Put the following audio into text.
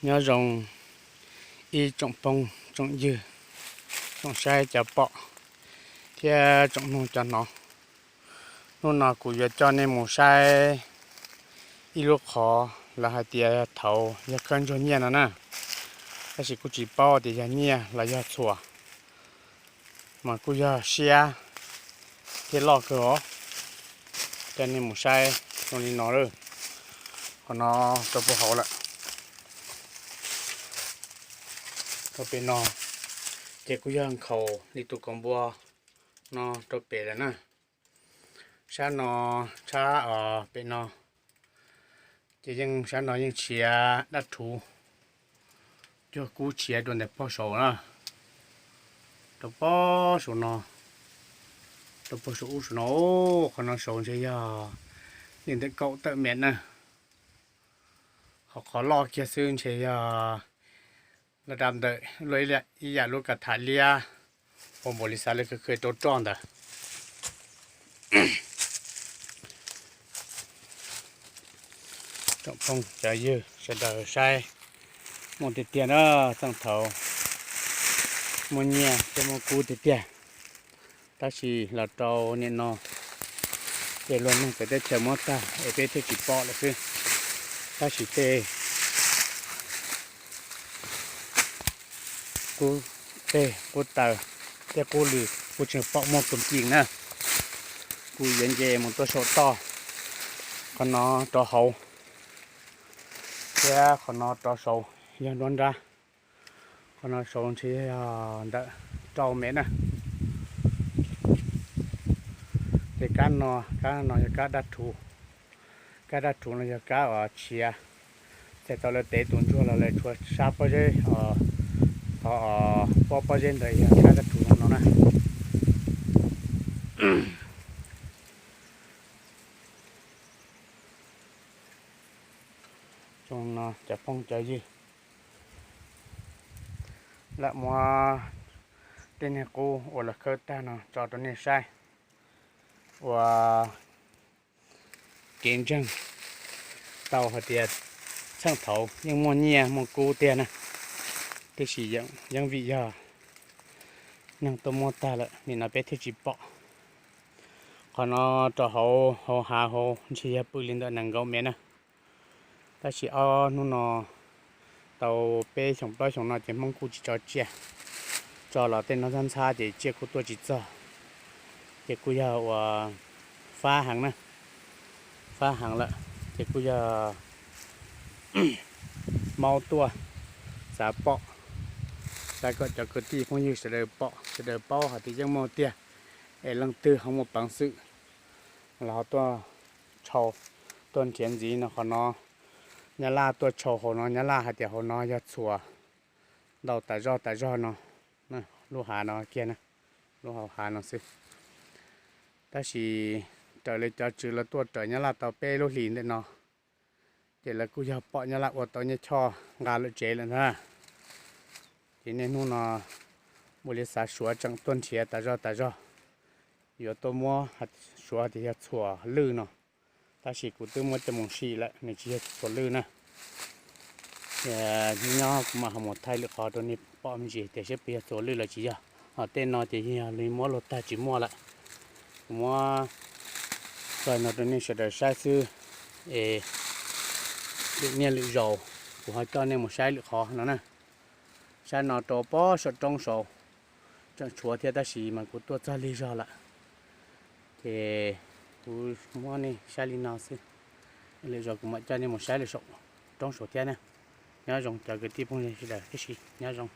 Nyob zoo ib tsoom phooj tsoom ywg, tsoom saib cov pom thiab tsoom mloog cov hnov. Hnub no kuv yuav coj nej mus saib ib lub qhov lawv hais tias thaud yog khawb ntsuag nyiaj no na, tab sis kuj tsis paub tias yog nyiaj los yog txhuas, mas kuj yog siab thiab loj kawg os. Coj nej mus saib zoo li no lawm, qhov no rau puag hauv lawm, rau pem no, ces kuj yog nkhaus li tus kaus npua no rau pem lawm na. Sab no tshab os pem no, ces yeej sab no yeej tshiav dab rhuv, cuag kub tshiav rau ntawm pog saud na, rau pog saum no, rau pog saum ub saum no. Qhov no saud ntshe yog li ntawm kaum tawm mev na. Ho qhov loj kiag xwb ntshe yog laj dab ntawm luaj ib yam lub kav tham liab uas npaum li xav li khw khw rau roj ntawd. Tsoom phooj cov ywg sawv daws saib, muaj tiag tiag na, txheej thaud muaj nyiaj thiab muaj kub tiag tiag, tab sis los rau nim no ces luag neeg pem teb chaws muab tag es peb thiaj tsis pom lawm xwb. Tab sis tej qub teg qub taw thiab qub lw kuj tseem pom muaj kawg kiag na. Kuv yuav nce mus tuaj saum toj, qhov no rov hauv, thiab qhov no rov saud yog nruab nrab. Qhov no saud ntshe yog ntawm rau mev na. Ces kab no, kab no yog kab dab rhuv. Kab dab rhuv no yog kab uas tshiav, txais tau lawv tev tus ntsuag los lawv tshuav sab pob zeb, qhov pob pob zeb ntawd yog kab dab rhuv no na. Zoo no cov phooj cov ywg, lam muab tej niag qub uas lawv khawb tag no tso rau nej saib ua kev ntseeg tau hais tias txheej thaud yeej muaj nyiaj muaj kub tiag na, tiam sis yeej vim yog neeg tuaj muab tag lawm nim no peb thiaj tsis pom. Qhov no rau hauv hauv hav hauv ntshe yog pw li ntawm nees nkaum mev na. Tab sis ob hnub no tau peb xyoos plaub xyoos no ces Hmoob kuj tsis tso tsiaj, tso los tej no ntxhab ntxhab ces tsiaj kuj tuaj tsis txog. Ces kuj yog uas fab heev na, fab heev lawm ces kuj yog maub tuaj xav pom, xav kom cov kwv tij phooj ywg sawv daws pom sawv daws paub hais tias yeej muaj tiag, es leej twg ho muaj peev xwm los ho tuaj tshau, tuaj nrhiav ntxiv no. Qhov no Nyab Laj tuaj tshau hauv no, Nyab Laj hais tias hauv no yog txhuas ntau tas zog tas zog no, lub hav no kiag na, lub hauv hav no xwb. Tab sis raws li cov tswv lawv tuaj raws Nyab Laj tau peb lub hlis ntawm no, ces lawv kuj yog pom Nyab Laj ua tau nyiaj choj nqa lawm tsev lawm ntag. Ces niaj hnub no ua li xav suav tseem tuaj nrhiav tas zog tas zog, yuav tuaj muab suav tias yog txhuas lwj no, tab sis kuv twb muab coj mus sim lawm nws tsis yog txhuas lwj na. Nyob nyob kuv mam ho mus thaij lwm qhov rau nej pom me ntsis tias seb puas yog txhuas lwj los tsis yog. Ho tej no ces yog li muab luag tag tsis muaj lawm. Kuv muab tso no rau nej sawv daws saib xwb, es lwm niaj lwm zaus kuv ho coj nej mus saib lwm qhov no na. Sab no rau pob saum roob saud tseem tshuav thiab tab sis mas kuv tuaj txog lig zog lawm, ces kuv muab nej saib li no xwb. Lwm zaus kuv mam coj nej mus saib lwm saum roob saud thiab na. Nyob zoo cov kwv tij phooj ywg sawv daws tib si, nyob zoo.